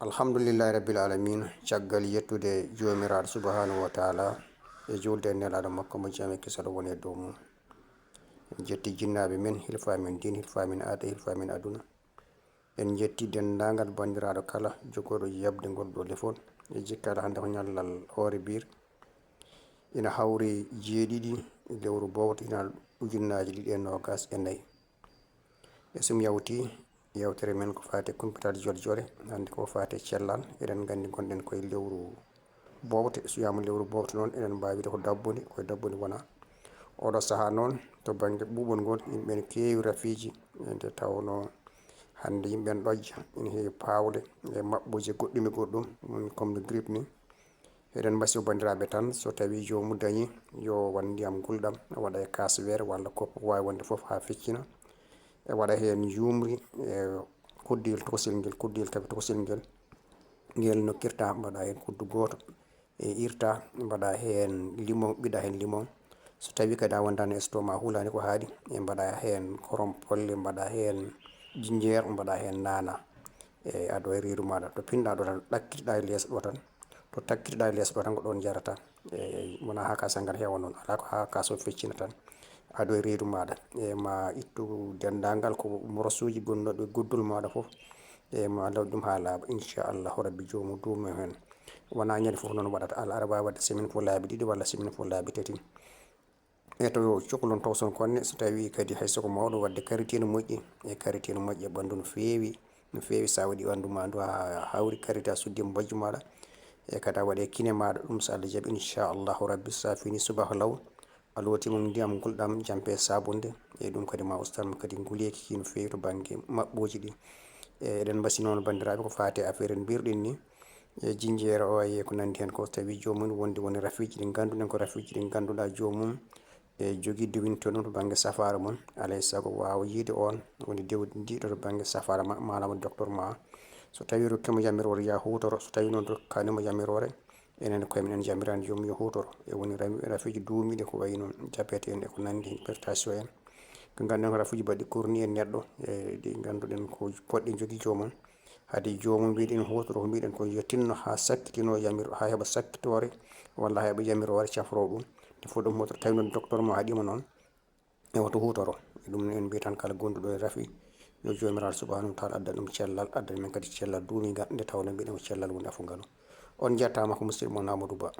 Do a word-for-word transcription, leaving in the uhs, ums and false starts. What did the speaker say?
Alhamdulillahi Rabbil Alamin, caggal yettude Joomiraaɗo Subhaanahu wa Taala e juulde e Nelaaɗo makko mo jam e kisal woni e dow mum. En jetti jinnaaɓe men, hilfaa men diine, hilfaa men aada, hilfaa men aduna. En jetti denndaangal banndiraaɗo kala jogooɗo jaɓde ngol ɗoo lefol. E jikkaade hannde ko ñallal hoore biir. Ina hawri jeeɗiɗi lewru boowto ina ujunnaaji ɗiɗi e noogaas e nayi. E sum yawti yewtere men ko faati e kumpital jole jole, hannde ko faati e cellal. Eɗen nganndi ngonɗen koye lewru boowte, so wiyaama lewru boowte noon, eɗen mbaawi wiide ko dabbude, koye dabbude wona. Oɗo sahaa noon, to bannge ɓuuɓol ngol, yimɓe ne keewi rafiiji, e nde tawnoo hannde yimɓe ne ɗojja, ina heewi paawle e maɓɓooji goɗɗum e goɗɗum, woni comme no grippe ni. Eɗen mbasiyo banndiraaɓe tan, so tawii joomum dañii, yo waɗ ndiyam gulɗam, waɗa e kaas weer walla kopp, waawi wonde fof haa feccina. E waɗa heen njuumri e kuddiyel tokosel ngel, kuddiyel tawi tokosel ngel, ngel nokkirta, mbaɗa heen kuddu gooto, e irta, mbaɗa heen limon, ɓiɗa heen limon. So tawii kadi a wondaani estomac, hulaani ko haaɗi, e mbaɗa heen korom polle, mbaɗa heen jinjeer, mbaɗa heen naana. E aɗa waɗi reedu maaɗa, to pinɗa ɗo tan, ɗakkitoɗa e lees ɗo tan, to takkitoɗa e lees ɗo tan, ko ɗoon jarata. E wona haa kaas ngal heewa noon, alaa ko haa kaas o feccina tan. Aɗa waɗi reedu maaɗa, e ma ittu denndaangal ko morosuuji gonnooɓe guddol maaɗa fof, e ma law ɗum haa laaɓa, inchallahu rabbi, joomum duumo heen. Wona ñande fof noon waɗata, alaa, aɗa waawi waɗde semaine fof laabi ɗiɗi walla semaine fof laabi tati. E to cukalon tawson konne, so tawii kadi hay so ko mawɗo waɗde karité no moƴƴi, e karité no moƴƴi e ɓanndu no feewi, no feewi. So a waɗi ɓanndu ma ndu haa hawri karité, a suddiima bojjo maaɗa, e kadi a waɗi e kine maaɗa, ɗum so Allah jaɓi, inchallahu rabbi, so a fini subaka law, a lootiima ndiyam gulɗam, jampe e saabunde, e ɗum kadi ma ustan mo kadi nguleeki ki no feewi to bannge maɓɓooji ɗi. E eɗen mbasi noon banndiraaɓe ko faati e affaire mbirɗin ni, e jinjeere o e ko nanndi heen ko, so tawii joomum wonde woni rafiiji ɗi ngannduɗen ko rafiiji ɗi ngannduɗaa joomum e jogii dowinto ɗum to bannge safaara mum, alaa e sago waawa yiide oon woni dewdi ndi ɗo to bannge safaara ma, maanaam docteur ma. So tawii rokkiima yamiroore, yaa huutoro, so tawii noon rokkaani mo yamiroore, enen koye men en yamiraani joomum yo huutoro. E woni rami-, rafiiji duumiiɗi ko wayi no diabète en e ko nanndi heen, hypertension en. Ko ngannduɗen ko rafiiji baɗɗi korni e neɗɗo, e ɗi ngannduɗen ko poɗɗi jogii joomum. Haade joomum mbiɗen huutoro, ko mbiɗen ko yo tinno haa sakkitino yamir-, haa heɓa sakkitoore walla haa heɓa yamiroore cafroo ɗum. Nde fof ɗum huutoro, tawi noon docteur mo haɗiima noon, e woto huutoro. E ɗum en mbiy tan kala gonduɗo e rafi, yo Joomiraaɗo Subhaanahu wa Taala addan ɗum cellal, addan men kadi cellal duumingal, nde tawnoo mbiɗen ko cellal woni afu ngalu. On njettaama, ko musidɗo mon Amadou Ba.